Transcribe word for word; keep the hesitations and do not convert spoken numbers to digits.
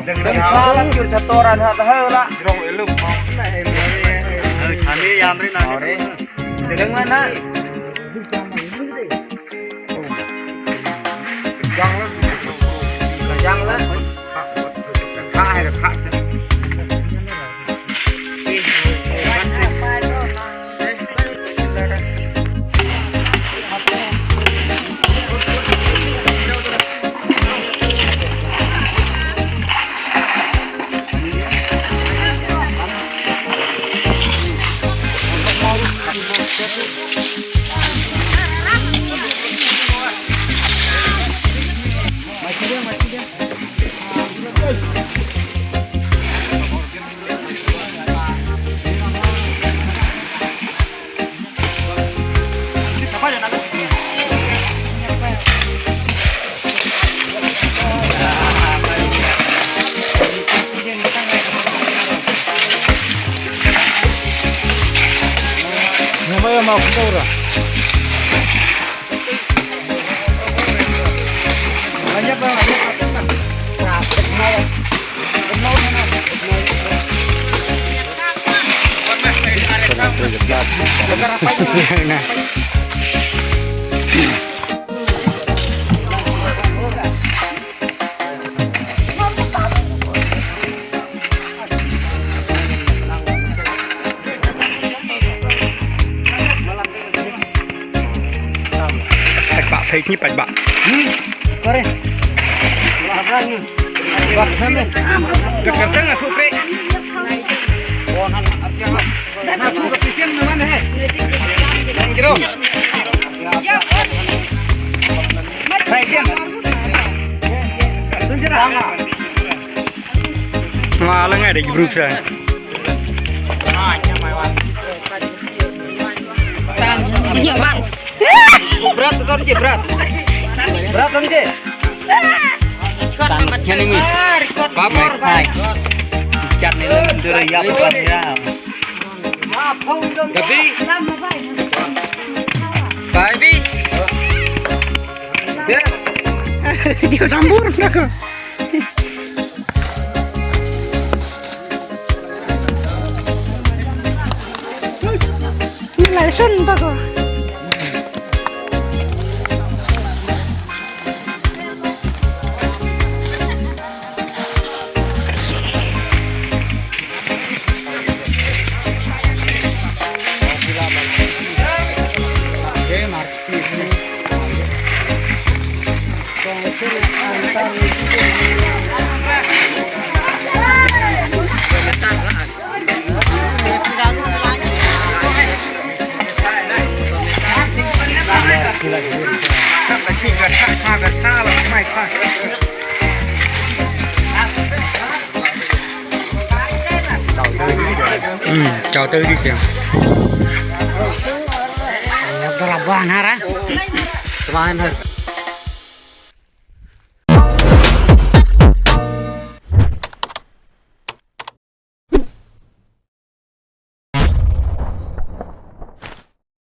Dang dang sala kyur chatoran ha ta ha la. Jrong elum. Kami yang rin. Dang mana? Jang la. Jang la. Paidbah, page ni paidbah. Kore. Bak samen. Kat kantang aku pre. Malang ada grup sa. Brat, kon je, brat. Brat, kon je. Tang, ni mi. Papor, hai. Chat ni lem, tu ya, bukan ya. Babi. Babi. Dia. Dia tambur, nak. Ni license ta ko. Hmm, chào tư đi kìa. Garaban hara. Teman.